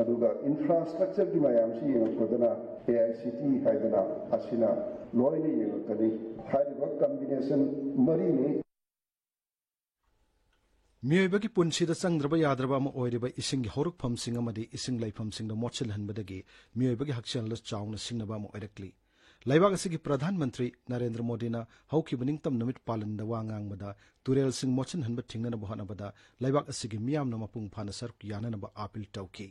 ꯑꯗꯨꯒ infrastructure ꯒꯤ ꯃꯌꯥꯝꯁꯤ ꯌꯦꯡꯉꯛꯄꯗꯅ AICTE ꯍꯥꯏꯗꯅ ꯑꯁꯤꯅ ꯂꯣꯏꯅ ꯌꯦꯡꯉꯛꯀꯅꯤ꯫ ꯍꯥꯏꯔꯤꯕ combination ꯃꯔꯤꯅꯤ꯫ ꯃꯤꯑꯣꯏꯕꯒꯤ ꯄꯨꯟꯁꯤꯗ ꯆꯪꯗ꯭ꯔꯕ ꯌꯥꯗ꯭ꯔꯕ ꯑꯃ ꯑꯣꯏꯔꯤꯕ ꯏꯁꯤꯡꯒꯤ ꯍꯧꯔꯛꯐꯝꯁꯤꯡ ꯑꯃꯗꯤ ꯏꯁꯤꯡ ꯂꯩꯐꯝꯁꯤꯡꯗ ꯃꯣꯠꯁꯤꯜꯍꯟꯕꯗꯒꯤ ꯃꯤꯑꯣꯏꯕꯒꯤ ꯍꯛꯁꯦꯜꯗ ꯆꯥꯎꯅ ꯁꯤꯡꯅꯕ ꯑꯃ ꯑꯣꯏꯔꯛꯂꯤ꯫ ꯂꯩꯕꯥꯛ ꯑꯁꯤꯒꯤ ꯄ꯭ꯔꯙꯥꯟ ꯃꯟꯇ꯭ꯔꯤ ꯅꯔꯦꯟꯗ꯭ꯔ ꯃꯣꯗꯤꯅ ꯍꯧꯈꯤꯕ ꯅꯤꯡꯇꯝ ꯅꯨꯃꯤꯠ ꯄꯥꯂꯟꯗ ꯋꯥ ꯉꯥꯡꯕꯗ ꯇꯨꯔꯦꯜꯁꯤꯡ ꯃꯣꯠꯁꯤꯟꯍꯟꯕ ꯊꯤꯡꯅꯅꯕ ꯍꯣꯠꯅꯕꯗ ꯂꯩꯕꯥꯛ ꯑꯁꯤꯒꯤ ꯃꯤꯌꯥꯝꯅ ꯃꯄꯨꯡ ꯐꯥꯅ ꯁꯔꯨꯛ ꯌꯥꯅꯅꯕ ꯑꯥꯄꯤꯜ ꯇꯧꯈꯤ꯫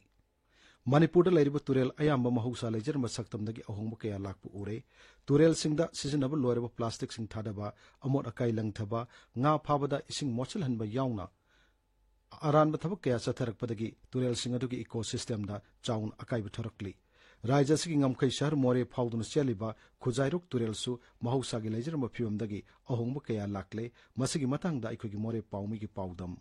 ꯃꯅꯤꯄꯨꯔꯗ ꯂꯩꯔꯤꯕ ꯇꯨꯔꯦꯜ ꯑꯌꯥꯝꯕ ꯃꯍꯧꯁꯥ ꯂꯩꯖꯔꯝꯕ ꯁꯛꯇꯝꯗꯒꯤ ꯑꯍꯣꯡꯕ ꯀꯌꯥ ꯂꯥꯛꯄ ꯎꯔꯦ꯫ ꯇꯨꯔꯦꯜꯁꯤꯡꯗ ꯁꯤꯖꯤꯟꯅꯕ ꯂꯣꯏꯔꯕ plastic ꯁꯤꯡ ꯊꯥꯗꯕ, ꯑꯃꯣꯠ ꯑꯀꯥꯏ ꯂꯪꯊꯕ, ꯉꯥ ꯐꯥꯕꯗ ꯏꯁꯤꯡ ꯃꯣꯠꯁꯤꯜꯍꯟꯕ ꯌꯥꯎꯅ ꯑꯔꯥꯟꯕ ꯊꯕꯛ ꯀꯌꯥ ꯆꯠꯊꯔꯛꯄꯗꯒꯤ ꯇꯨꯔꯦꯜꯁꯤꯡ ꯑꯗꯨꯒꯤ ecosystem ꯗ ꯆꯥꯎꯅ ꯑꯀꯥꯏꯕ ꯊꯣꯔꯛꯂꯤ꯫ ꯔꯥꯖ꯭ꯌ ꯑꯁꯤꯒꯤ ꯉꯝꯈꯩ ꯁꯍꯔ ꯃꯣꯔꯦ ꯐꯥꯎꯗꯨꯅ ꯆꯦꯜꯂꯤꯕ ꯈꯨꯖꯥꯏꯔꯣꯛ ꯇꯨꯔꯦꯜꯁꯨ ꯃꯍꯧꯁꯥꯒꯤ ꯂꯩꯖꯔꯝꯕ ꯐꯤꯕꯝꯗꯒꯤ ꯑꯍꯣꯡꯕ ꯀꯌꯥ ꯂꯥꯛꯂꯦ꯫ ꯃꯁꯤꯒꯤ ꯃꯇꯥꯡꯗ ꯑꯩꯈꯣꯏꯒꯤ ꯃꯣꯔꯦ ꯄꯥꯎꯃꯤꯒꯤ ꯄꯥꯎꯗꯝ꯫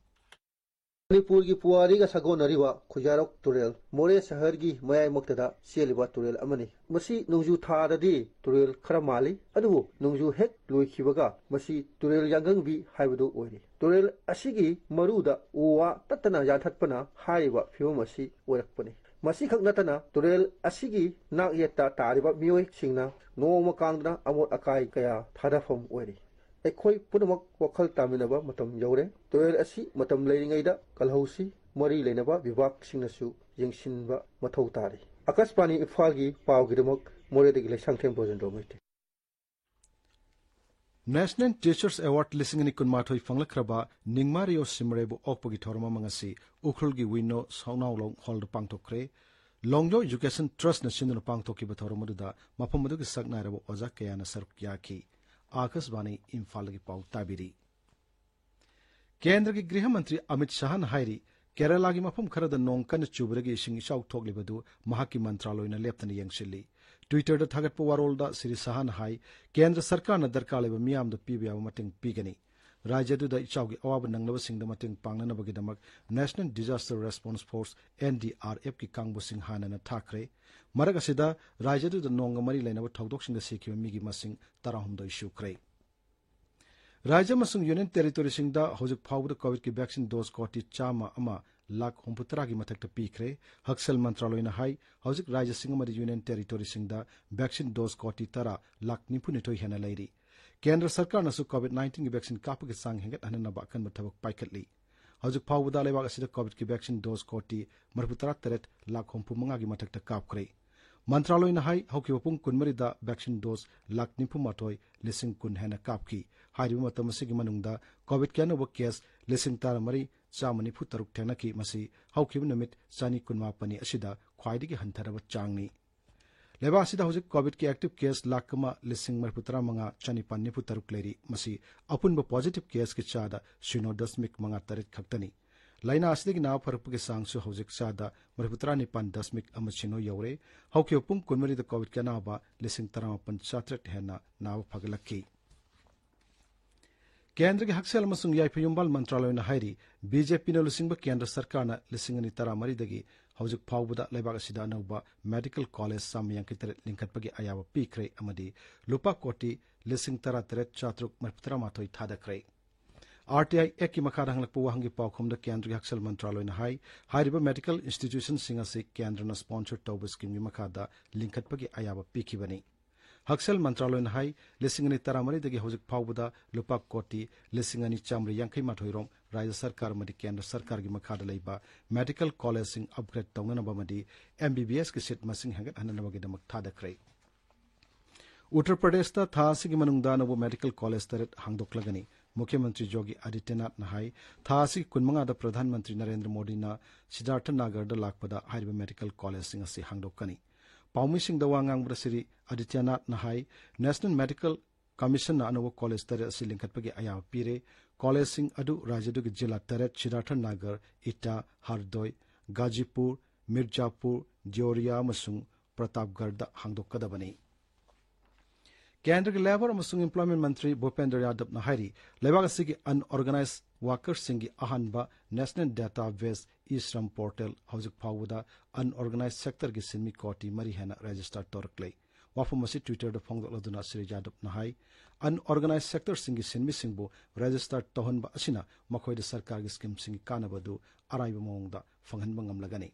ꯃꯅꯤꯄꯨꯔꯒꯤ ꯄꯨꯋꯥꯔꯤꯒ ꯁꯥꯒꯣꯟꯅꯔꯤꯕ ꯈꯨꯖꯥꯏꯔꯣꯛ ꯇꯨꯔꯦꯜ ꯃꯣꯔꯦ ꯁꯍꯔꯒꯤ ꯃꯌꯥꯏꯃꯛꯇꯗ ꯆꯦꯜꯂꯤꯕ ꯇꯨꯔꯦꯜ ꯑꯃꯅꯤ꯫ ꯃꯁꯤ ꯅꯣꯡꯖꯨ ꯊꯥꯗꯗꯤ ꯇꯨꯔꯦꯜ ꯈꯔ ꯃꯥꯜꯂꯤ, ꯑꯗꯨꯕꯨ ꯅꯣꯡꯖꯨ ꯍꯦꯛ ꯂꯣꯏꯈꯤꯕꯒ ꯃꯁꯤ ꯇꯨꯔꯦꯜ ꯌꯥꯡꯒꯪꯕꯤ ꯍꯥꯏꯕꯗꯨ ꯑꯣꯏꯔꯦ꯫ ꯇꯨꯔꯦꯜ ꯑꯁꯤꯒꯤ ꯃꯔꯨꯗ ꯎ ꯋꯥ ꯇꯠꯇꯅ ꯌꯥꯟꯊꯠꯄꯅ ꯍꯥꯏꯔꯤꯕ ꯐꯤꯕꯝ ꯑꯁꯤ ꯑꯣꯏꯔꯛꯄꯅꯤ꯫ ꯃꯁꯤꯈꯛ ꯅꯠꯇꯅ ꯇꯨꯔꯦꯜ ꯑꯁꯤꯒꯤ ꯅꯥꯛ ꯌꯦꯠꯇ ꯇꯥꯔꯤꯕ ꯃꯤꯑꯣꯏꯁꯤꯡꯅ ꯅꯣꯡꯃ ꯀꯥꯡꯗꯅ ꯑꯃꯣꯠ ꯑꯀꯥꯏ ꯀꯌꯥ ꯊꯥꯗꯐꯝ ꯑꯣꯏꯔꯤ꯫ ꯑꯩꯈꯣꯏ ꯄꯨꯝꯅꯃꯛ ꯋꯥꯈꯜ ꯇꯥꯃꯤꯟꯅꯕ ꯃꯇꯝ ꯌꯧꯔꯦ꯫ ꯇꯨꯔꯦꯜ ꯑꯁꯤ ꯃꯇꯝ ꯂꯩꯔꯤꯉꯩꯗ ꯀꯜꯍꯧꯁꯤ, ꯃꯔꯤ ꯂꯩꯅꯕ ꯕꯤꯚꯥꯒꯁꯤꯡꯅꯁꯨ ꯌꯦꯡꯁꯤꯟꯕ ꯃꯊꯧ ꯇꯥꯔꯤ꯫ ꯑꯀꯥꯁꯕꯥꯅꯤ ꯏꯝꯐꯥꯜꯒꯤ ꯄꯥꯎꯒꯤꯗꯃꯛ ꯃꯣꯔꯦꯗꯒꯤ Leishangthem ꯕ꯭ꯔꯣꯖꯦꯟꯗ꯭ꯔꯣ Meitei. National Teachers Award ꯂꯤꯁꯤꯡ ꯑꯅꯤ ꯀꯨꯟꯃꯥꯊꯣꯏ ꯐꯪꯂꯛꯈ꯭ꯔꯕ ꯅꯤꯡꯃꯥ ꯔꯤꯑꯣ ꯁꯤꯝꯔꯦꯕꯨ ꯑꯣꯛꯄꯒꯤ ꯊꯧꯔꯝ ꯑꯃ ꯉꯁꯤ ꯎꯈ꯭ꯔꯨꯜꯒꯤ ꯋꯤꯅꯣ ꯁꯥꯎꯅꯥꯎꯂꯣꯡ ꯍꯣꯜꯗ ꯄꯥꯡꯊꯣꯛꯈ꯭ꯔꯦ꯫ ꯂꯣꯡꯌꯣ ꯏꯖꯨꯀꯦꯁꯟ ꯇ꯭ꯔꯁꯅ ꯁꯤꯟꯗꯨꯅ ꯄꯥꯡꯊꯣꯛꯈꯤꯕ ꯊꯧꯔꯝ ꯑꯗꯨꯗ ꯃꯐꯝ ꯑꯗꯨꯒꯤ ꯁꯛꯅꯥꯏꯔꯕ ꯑꯣꯖꯥ ꯀꯌꯥꯅ ꯁꯔꯨꯛ ꯌꯥꯈꯤ꯫ ꯑꯥꯀꯥꯁꯕꯥꯅꯤ ꯏꯝꯐꯥꯜꯗꯒꯤ ꯄꯥꯎ ꯇꯥꯕꯤꯔꯤ꯫ ꯀꯦꯟꯗ꯭ꯔꯒꯤ ꯒ꯭ꯔꯤꯍ ꯃꯟꯇ꯭ꯔꯤ ꯑꯃꯤꯠ ꯁꯥꯍꯅ ꯍꯥꯏꯔꯤ, ꯀꯦꯔꯂꯥꯒꯤ ꯃꯐꯝ ꯈꯔꯗ ꯅꯣꯡ ꯀꯟꯅ ꯆꯨꯕꯗꯒꯤ ꯏꯁꯤꯡ ꯏꯆꯥꯎ ꯊꯣꯛꯂꯤꯕꯗꯨ ꯃꯍꯥꯛꯀꯤ ꯃꯟꯇ꯭ꯔꯥꯂꯣꯏꯅ ꯂꯦꯞꯇꯅ ꯌꯦꯡꯁꯤꯜꯂꯤ꯫ ꯇ꯭ꯋꯤꯇꯔꯗ ꯊꯥꯒꯠꯄ ꯋꯥꯔꯣꯜꯗ ꯁ꯭ꯔꯤ ꯁꯥꯍꯅ ꯍꯥꯏ, ꯀꯦꯟꯗ꯭ꯔ ꯁꯔꯀꯥꯔꯅ ꯗꯔꯀꯥꯔ ꯂꯩꯕ ꯃꯤꯌꯥꯝꯗ ꯄꯤꯕ ꯌꯥꯕ ꯃꯇꯦꯡ ꯄꯤꯒꯅꯤ꯫ ꯔꯥꯖ꯭ꯌ ꯑꯗꯨꯗ ꯏꯆꯥꯎꯒꯤ ꯑꯋꯥꯕ ꯅꯪꯂꯕꯁꯤꯡꯗ ꯃꯇꯦꯡ ꯄꯥꯡꯅꯅꯕꯒꯤꯗꯃꯛ National Disaster Response Force, NDRFꯀꯤ ꯀꯥꯡꯕꯨꯁꯤꯡ ꯍꯥꯟꯅꯅ ꯊꯥꯈ꯭ꯔꯦ꯫ ꯃꯔꯛ ꯑꯁꯤꯗ ꯔꯥꯖ꯭ꯌ ꯑꯗꯨꯗ ꯅꯣꯡꯒ ꯃꯔꯤ ꯂꯩꯅꯕ ꯊꯧꯗꯣꯛꯁꯤꯡꯗ ꯁꯤꯈꯤꯕ ꯃꯤꯒꯤ ꯃꯁꯤꯡ ꯇꯔꯥꯍꯨꯝꯗꯣꯏ ꯁꯨꯈ꯭ꯔꯦ꯫ ꯔꯥꯖ꯭ꯌ ꯑꯃꯁꯨꯡ ꯌꯨꯅꯤꯌꯟ ꯇꯦꯔꯤꯇꯣꯔꯤꯁꯤꯡꯗ ꯍꯧꯖꯤꯛ ꯐꯥꯎꯕꯗ ꯀꯣꯚꯤꯗꯀꯤ ꯚꯦꯛꯁꯤꯟ ꯗꯣꯁ ꯀꯣꯇꯤ ꯆꯥꯝꯃ ꯑꯃ ꯂꯥꯈ ꯍꯨꯝꯐꯨꯇꯔꯥꯒꯤ ꯃꯊꯛꯇ ꯄꯤꯈ꯭ꯔꯦ꯫ ꯍꯛꯁꯦꯜ ꯃꯟꯇ꯭ꯔꯥꯂꯣꯏꯅ ꯍꯥꯏ, ꯍꯧꯖꯤꯛ ꯔꯥꯖ꯭ꯌꯁꯤꯡ ꯑꯃꯗꯤ ꯌꯨꯅꯤꯌꯟ ꯇꯦꯔꯤꯇꯣꯔꯤꯁꯤꯡꯗ ꯚꯦꯛꯁꯤꯟ ꯗꯣꯁ ꯀꯣꯇꯤ ꯇꯔꯥ ꯂꯥꯈ ꯅꯤꯐꯨꯅꯤꯊꯣꯏ ꯍꯦꯟꯅ ꯂꯩꯔꯤ꯫ ꯀꯦꯟꯗ꯭ꯔ ꯁꯔꯀꯥꯔꯅꯁꯨ ꯀꯣꯚꯤꯗ ꯅꯥꯏꯟꯇꯤꯟꯒꯤ ꯚꯦꯛꯁꯤꯟ ꯀꯥꯞꯄꯒꯤ ꯆꯥꯡ ꯍꯦꯟꯒꯠꯍꯟꯅꯅꯕ ꯑꯀꯟꯕ ꯊꯕꯛ ꯄꯥꯏꯈꯠꯂꯤ꯫ ꯍꯧꯖꯤꯛ ꯐꯥꯎꯕꯗ ꯂꯩꯕꯥꯛ ꯑꯁꯤꯗ ꯀꯣꯚꯤꯗꯀꯤ ꯚꯦꯛꯁꯤꯟ ꯗꯣꯁ ꯀꯣꯇꯤ ꯃꯔꯤꯐꯨꯇꯔꯥ ꯇꯔꯦꯠ ꯂꯥꯈ ꯍꯨꯝꯐꯨ ꯃꯉꯥꯒꯤ ꯃꯊꯛꯇ ꯀꯥꯞꯈ꯭ꯔꯦ꯫ ꯃꯟꯇ꯭ꯔꯥꯂꯣꯏꯅ ꯍꯥꯏ, ꯍꯧꯈꯤꯕ ꯄꯨꯡ ꯀꯨꯟꯃꯔꯤꯗ ꯚꯦꯛꯁꯤꯟ ꯗꯣꯁ ꯂꯥꯈ ꯅꯤꯐꯨ ꯃꯥꯊꯣꯏ ꯂꯤꯁꯤꯡ ꯀꯨꯟ ꯍꯦꯟꯅ ꯀꯥꯞꯈꯤ꯫ ꯍꯥꯏꯔꯤꯕ ꯃꯇꯝ ꯑꯁꯤꯒꯤ ꯃꯅꯨꯡꯗ ꯀꯣꯚꯤꯗꯀꯤ ꯑꯅꯧꯕ ꯀꯦꯁ ꯂꯤꯁꯤꯡ ꯇꯔꯥꯃꯔꯤ ꯆꯥꯝꯃ ꯅꯤꯐꯨ ꯇꯔꯨꯛ ꯊꯦꯡꯅꯈꯤ꯫ ꯃꯁꯤ ꯍꯧꯈꯤꯕ ꯅꯨꯃꯤꯠ ꯆꯅꯤ ꯀꯨꯟꯃꯥꯄꯟꯅꯤ ꯑꯁꯤꯗ ꯈ꯭ꯋꯥꯏꯗꯒꯤ ꯍꯟꯊꯔꯕ ꯆꯥꯡꯅꯤ꯫ ꯂꯩꯕꯥꯛ ꯑꯁꯤꯗ ꯍꯧꯖꯤꯛ ꯀꯣꯚꯤꯗꯀꯤ ꯑꯦꯛꯇꯤꯚ ꯀꯦꯁ ꯂꯥꯈ ꯑꯃ ꯂꯤꯁꯤꯡ ꯃꯔꯤꯐꯨꯇꯔꯥ ꯃꯉꯥ ꯆꯅꯤꯄꯥꯟ ꯅꯤꯐꯨ ꯇꯔꯨꯛ ꯂꯩꯔꯤ꯫ ꯃꯁꯤ ꯑꯄꯨꯟꯕ ꯄꯣꯖꯤꯇꯤꯚ ꯀꯦꯁꯀꯤ ꯆꯥꯗ ꯁꯤꯅꯣ ꯗꯁꯃꯤꯛ ꯃꯉꯥ ꯇꯔꯦꯠ ꯈꯛꯇꯅꯤ꯫ ꯂꯥꯏꯅꯥ ꯑꯁꯤꯗꯒꯤ ꯅꯥꯕ ꯐꯔꯛꯄꯒꯤ ꯆꯥꯡꯁꯨ ꯍꯧꯖꯤꯛ ꯆꯥꯗ ꯃꯔꯤꯐꯨꯇꯔꯥ ꯅꯤꯄꯥꯟ ꯗꯁꯃꯤꯛ ꯑꯃ ꯁꯤꯅꯣ ꯌꯧꯔꯦ꯫ ꯍꯧꯈꯤꯕ ꯄꯨꯡ ꯀꯨꯟꯃꯔꯤꯗ ꯀꯣꯚꯤꯗꯀꯤ ꯑꯅꯥꯕ ꯂꯤꯁꯤꯡ ꯇꯔꯥꯃꯥꯄꯟ ꯆꯥꯇ꯭ꯔꯦꯠ ꯍꯦꯟꯅ ꯅꯥꯕ ꯐꯒꯠꯂꯛꯈꯤ꯫ ꯀꯦꯟꯗ꯭ꯔꯒꯤ ꯍꯛꯁꯦꯜ ꯑꯃꯁꯨꯡ ꯌꯥꯏꯐ ꯌꯨꯝꯕꯥꯜ ꯃꯟꯇ꯭ꯔꯥꯂꯣꯏꯅ ꯍꯥꯏꯔꯤ, ꯕꯤꯖꯦꯄꯤꯅ ꯂꯨꯆꯤꯡꯕ ꯀꯦꯟꯗ꯭ꯔ ꯁꯔꯀꯥꯔꯅ ꯂꯤꯁꯤꯡ ꯑꯅꯤ ꯇꯔꯥꯃꯔꯤꯗꯒꯤ ꯍꯧꯖꯤꯛ ꯐꯥꯎꯕꯗ ꯂꯩꯕꯥꯛ ꯑꯁꯤꯗ ꯑꯅꯧꯕ ꯃꯦꯗꯤꯀꯦꯜ ꯀꯣꯂꯦꯖ ꯆꯥꯝꯃ ꯌꯥꯡꯈꯩ ꯇꯔꯦꯠ ꯂꯤꯡꯈꯠꯄꯒꯤ ꯑꯌꯥꯕ ꯄꯤꯈ꯭ꯔꯦ ꯑꯃꯗꯤ ꯂꯨꯄꯥ ꯀꯣꯇꯤ ꯂꯤꯁꯤꯡ ꯇꯔꯥ ꯇꯔꯦꯠ ꯆꯥꯇ꯭ꯔꯨꯛ ꯃꯔꯤꯐꯨꯇꯔꯥ ꯃꯥꯊꯣꯏ ꯊꯥꯗꯈ꯭ꯔꯦ꯫ ꯑꯥꯔ ꯇꯤ ꯑꯥꯏ ꯑꯦꯛꯀꯤ ꯃꯈꯥꯗ ꯍꯪꯂꯛꯄ ꯋꯥꯍꯪꯒꯤ ꯄꯥꯎꯈꯨꯝꯗ ꯀꯦꯟꯗ꯭ꯔꯒꯤ ꯍꯛꯁꯦꯜ ꯃꯟꯇ꯭ꯔꯥꯂꯣꯏꯅ ꯍꯥꯏ, ꯍꯥꯏꯔꯤꯕ ꯃꯦꯗꯤꯀꯦꯜ ꯏꯟꯁꯇꯤꯇ꯭ꯌꯨꯁꯟꯁꯤꯡ ꯑꯁꯤ ꯀꯦꯟꯗ꯭ꯔꯅ ꯁ꯭ꯄꯣꯟꯁꯔ ꯇꯧꯕ ꯁ꯭ꯀꯤꯝꯒꯤ ꯃꯈꯥꯗ ꯂꯤꯡꯈꯠꯄꯒꯤ ꯑꯌꯥꯕ ꯄꯤꯈꯤꯕꯅꯤ꯫ ꯍꯛꯁꯦꯜ ꯃꯟꯇ꯭ꯔꯥꯂꯣꯏꯅ ꯍꯥꯏ, ꯂꯤꯁꯤꯡ ꯑꯅꯤ ꯇꯔꯥꯃꯔꯤꯗꯒꯤ ꯍꯧꯖꯤꯛ ꯐꯥꯎꯕꯗ ꯂꯨꯄꯥ ꯀꯣꯇꯤ ꯂꯤꯁꯤꯡ ꯑꯅꯤ ꯆꯥꯃꯔꯤ ꯌꯥꯡꯈꯩ ꯃꯥꯊꯣꯏ ꯔꯣꯝ ꯔꯥꯖ꯭ꯌ ꯁꯔꯀꯥꯔ ꯑꯃꯗꯤ ꯀꯦꯟꯗ꯭ꯔ ꯁꯔꯀꯥꯔꯒꯤ ꯃꯈꯥꯗ ꯂꯩꯕ ꯃꯦꯗꯤꯀꯦꯜ ꯀꯣꯂꯦꯖꯁꯤꯡ ꯑꯞꯒ꯭ꯔꯦꯗ ꯇꯧꯅꯅꯕ ꯑꯃꯗꯤ ꯑꯦꯝ ꯕꯤ ꯕꯤ ꯑꯦꯁꯀꯤ ꯁꯤꯠ ꯃꯁꯤꯡ ꯍꯦꯟꯒꯠꯍꯟꯅꯅꯕꯒꯤꯗꯃꯛ ꯊꯥꯗꯈ꯭ꯔꯦ꯫ ꯎꯠꯇꯔ ꯄ꯭ꯔꯗꯦꯁꯇ ꯊꯥ ꯑꯁꯤꯒꯤ ꯃꯅꯨꯡꯗ ꯑꯅꯧꯕ ꯃꯦꯗꯤꯀꯦꯜ ꯀꯣꯂꯦꯖ ꯇꯔꯦꯠ ꯍꯥꯡꯗꯣꯛꯂꯒꯅꯤ꯫ ꯃꯨꯈ꯭ꯌ ꯃꯟꯇ꯭ꯔꯤ ꯌꯣꯒꯤ ꯑꯥꯗꯤꯇ꯭ꯌꯅꯥꯊꯅ ꯍꯥꯏ, ꯊꯥ ꯑꯁꯤꯒꯤ ꯀꯨꯟꯃꯉꯥꯗ ꯄ꯭ꯔꯙꯥꯟ ꯃꯟꯇ꯭ꯔꯤ ꯅꯔꯦꯟꯗ꯭ꯔ ꯃꯣꯗꯤꯅ ꯁꯤꯗꯥꯔꯊ ꯅꯥꯒꯔꯗ ꯂꯥꯛꯄꯗ ꯍꯥꯏꯔꯤꯕ ꯃꯦꯗꯤꯀꯦꯜ ꯀꯣꯂꯦꯖꯁꯤꯡ ꯑꯁꯤ ꯍꯥꯡꯗꯣꯛꯀꯅꯤ꯫ ꯄꯥꯎꯃꯤꯁꯤꯡꯗ ꯋꯥ ꯉꯥꯡꯕꯗ ꯁ꯭ꯔꯤ ꯑꯥꯗꯤꯇ꯭ꯌꯅꯥꯊꯅ ꯍꯥꯏ, ꯅꯦꯁꯅꯦꯜ ꯃꯦꯗꯤꯀꯦꯜ ꯀꯃꯤꯁꯟꯅ ꯑꯅꯧꯕ ꯀꯣꯂꯦꯖ ꯇꯔꯦꯠ ꯑꯁꯤ ꯂꯤꯡꯈꯠꯄꯒꯤ ꯑꯌꯥꯕ ꯄꯤꯔꯦ꯫ ꯀꯣꯂꯦꯖꯁꯤꯡ ꯑꯗꯨ ꯔꯥꯖ꯭ꯌꯗꯨꯒꯤ ꯖꯤꯂꯥ ꯇꯔꯦꯠ, ꯁꯤꯗꯥꯔꯊ ꯅꯥꯒꯔ, ꯏꯇꯥ, ꯍꯔꯗꯣꯏ, ꯒꯥꯖꯤꯄꯨꯔ, ꯃꯤꯔꯖꯥꯄꯨꯔ, ꯗꯤꯑꯣꯔꯤꯌꯥ ꯑꯃꯁꯨꯡ ꯄ꯭ꯔꯇꯥꯞꯒꯔꯗ ꯍꯥꯡꯗꯣꯛꯀꯗꯕꯅꯤ꯫ ꯀꯦꯟꯗ꯭ꯔꯒꯤ ꯂꯦꯕꯔ ꯑꯃꯁꯨꯡ ꯏꯝꯄ꯭ꯂꯣꯏꯃꯦꯟꯠ ꯃꯟꯇ꯭ꯔꯤ ꯚꯨꯄꯦꯟꯗ꯭ꯔ ꯌꯥꯗꯕꯅ ꯍꯥꯏꯔꯤ, ꯂꯩꯕꯥꯛ ꯑꯁꯤꯒꯤ ꯑꯟꯑꯣꯔꯒꯅꯥꯏꯖ ꯋꯥꯀꯔꯁꯤꯡꯒꯤ ꯑꯍꯥꯟꯕ ꯅꯦꯁꯅꯦꯜ ꯗꯦꯇꯥ ꯕꯦꯖ ꯏ ꯁ꯭ꯔꯝ ꯄꯣꯔꯇꯦꯜ ꯍꯧꯖꯤꯛ ꯐꯥꯎꯕꯗ ꯑꯟꯑꯣꯔꯒꯅꯥꯏꯖ ꯁꯦꯛꯇꯔꯒꯤ ꯁꯤꯟꯃꯤ ꯀꯣꯇꯤ ꯃꯔꯤ ꯍꯦꯟꯅ ꯔꯦꯖꯤꯁꯇꯔ ꯇꯧꯔꯛꯂꯦ꯫ ꯋꯥꯐꯝ ꯑꯁꯤ ꯇ꯭ꯋꯤꯇꯔꯗ ꯐꯣꯡꯗꯣꯛꯂꯗꯨꯅ ꯁ꯭ꯔꯤ ꯌꯥꯗꯕꯅ ꯍꯥꯏ, ꯑꯟꯑꯣꯔꯒꯅꯥꯏꯖ ꯁꯦꯛꯇꯔꯁꯤꯡꯒꯤ ꯁꯤꯟꯃꯤꯁꯤꯡꯕꯨ ꯔꯦꯖꯤꯁꯇꯔ ꯇꯧꯍꯟꯕ ꯑꯁꯤꯅ ꯃꯈꯣꯏꯗ ꯁꯔꯀꯥꯔꯒꯤ ꯁ꯭ꯀꯤꯝꯁꯤꯡꯒꯤ ꯀꯥꯟꯅꯕ ꯑꯗꯨ ꯑꯔꯥꯏꯕ ꯃꯑꯣꯡꯗ ꯐꯪꯍꯟꯕ ꯉꯝꯂꯒꯅꯤ꯫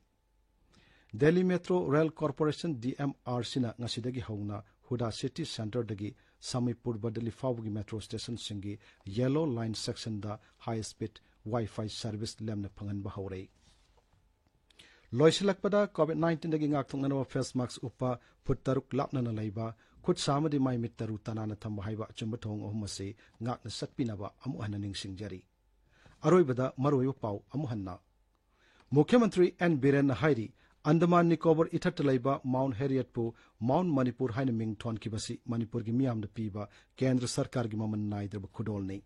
Delhi metro rail corporation, D M R ꯁꯤꯅ ꯉꯁꯤꯗꯒꯤ ꯍꯧꯅ ꯍꯨꯗꯥ ꯁꯤꯇꯤ ꯁꯦꯟꯇꯔꯗꯒꯤ ꯁꯃꯤꯄꯨꯔ ꯕꯗꯂꯤ ꯐꯥꯎꯕꯒꯤ ꯃꯦꯇ꯭ꯔꯣ ꯁ꯭ꯇꯦꯁꯟꯁꯤꯡꯒꯤ ꯌꯦꯂꯣ ꯂꯥꯏꯟ ꯁꯦꯛꯁꯟꯗ high speed wifi service ꯂꯦꯝꯅ ꯐꯪꯍꯟꯕ ꯍꯧꯔꯦ꯫ ꯂꯣꯏꯁꯤꯜꯂꯛꯄꯗ, ꯀꯣꯚꯤꯗ ꯅꯥꯏꯟꯇꯤꯟꯗꯒꯤ ꯉꯥꯛꯊꯣꯛꯅꯅꯕ ꯐꯦꯁ ꯃꯥꯛꯁ ꯎꯞꯄ, ꯐꯨꯠ ꯇꯔꯨꯛ ꯂꯥꯞꯅꯅ ꯂꯩꯕ, ꯈꯨꯠ ꯁꯥ ꯑꯃꯗꯤ ꯃꯥꯏ ꯃꯤꯠ ꯇꯔꯨ ꯇꯅꯥꯟꯅ ꯊꯝꯕ ꯍꯥꯏꯕ ꯑꯆꯨꯝꯕ ꯊꯧꯑꯣꯡ ꯑꯍꯨꯝ ꯑꯁꯤ ꯉꯥꯛꯅ ꯆꯠꯄꯤꯅꯕ ꯑꯃꯨꯛ ꯍꯟꯅ ꯅꯤꯡꯁꯤꯡꯖꯔꯤ꯫ ꯑꯔꯣꯏꯕꯗ ꯃꯔꯨꯑꯣꯏꯕ ꯄꯥꯎ ꯑꯃꯨꯛ ꯍꯟꯅ꯫ ꯃꯨꯈ꯭ꯌ ꯃꯟꯇ꯭ꯔꯤ ꯑꯦꯟ ꯕꯤꯔꯦꯟꯅ ꯍꯥꯏꯔꯤ, ꯑꯟꯗꯃꯥꯟ ꯅꯤꯀꯣꯕꯔ ꯏꯊꯠꯇ ꯂꯩꯕ ꯃꯥꯎꯟꯠ ꯍꯦꯔꯤꯌꯠꯄꯨ ꯃꯥꯎꯟꯠ ꯃꯅꯤꯄꯨꯔ ꯍꯥꯏꯅ ꯃꯤꯡ ꯊꯣꯟꯈꯤꯕꯁꯤ ꯃꯅꯤꯄꯨꯔꯒꯤ ꯃꯤꯌꯥꯝꯅ ꯄꯤꯕ ꯀꯦꯟꯗ꯭ꯔ ꯁꯔꯀꯥꯔꯒꯤ ꯃꯃꯜ ꯅꯥꯏꯗ꯭ꯔꯕ ꯈꯨꯗꯣꯜꯅꯤ꯫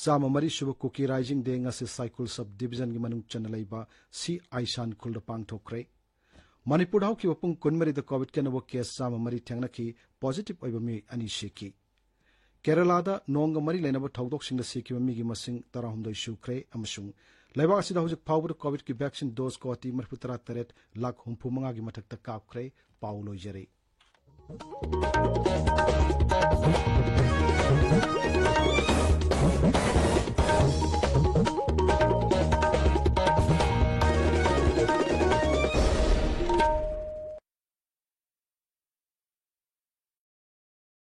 ꯆꯥꯝꯃ ꯃꯔꯤ ꯁꯨꯕ ꯀꯨꯀꯤ ꯔꯥꯏꯖꯤꯡ ꯗꯦ ꯉꯁꯤ ꯁꯥꯏꯀꯨꯜ ꯁꯕ ꯗꯤꯕꯤꯖꯟꯒꯤ ꯃꯅꯨꯡ ꯆꯟꯅ ꯂꯩꯕ ꯁꯤ ꯑꯥꯏꯁꯥꯟ ꯈꯨꯜꯗ ꯄꯥꯡꯊꯣꯛꯈ꯭ꯔꯦ꯫ ꯃꯅꯤꯄꯨꯔꯗ ꯍꯧꯈꯤꯕ ꯄꯨꯡ ꯀꯨꯟꯃꯔꯤꯗ ꯀꯣꯚꯤꯗꯀꯤ ꯑꯅꯧꯕ ꯀꯦꯁ ꯆꯥꯝꯃ ꯃꯔꯤ ꯊꯦꯡꯅꯈꯤ, ꯄꯣꯖꯤꯇꯤꯚ ꯑꯣꯏꯕ ꯃꯤꯑꯣꯏ ꯑꯅꯤ ꯁꯤꯈꯤ꯫ ꯀꯦꯔꯂꯥꯗ ꯅꯣꯡꯒ ꯃꯔꯤ ꯂꯩꯅꯕ ꯊꯧꯗꯣꯛꯁꯤꯡꯗ ꯁꯤꯈꯤꯕ ꯃꯤꯒꯤ ꯃꯁꯤꯡ ꯇꯔꯥꯍꯨꯝꯗꯣꯏ ꯁꯨꯈ꯭ꯔꯦ ꯑꯃꯁꯨꯡ ꯂꯩꯕꯥꯛ ꯑꯁꯤꯗ ꯍꯧꯖꯤꯛ ꯐꯥꯎꯕꯗ ꯀꯣꯚꯤꯗꯀꯤ ꯚꯦꯛꯁꯤꯟ ꯗꯣꯁ ꯀꯣꯇꯤ ꯃꯔꯤꯐꯨ ꯇꯔꯥ ꯇꯔꯦꯠ ꯂꯥꯈ ꯍꯨꯝꯐꯨ ꯃꯉꯥꯒꯤ ꯃꯊꯛꯇ ꯀꯥꯞꯈ꯭ꯔꯦ꯫ ꯄꯥꯎ ꯂꯣꯏꯖꯔꯦ꯫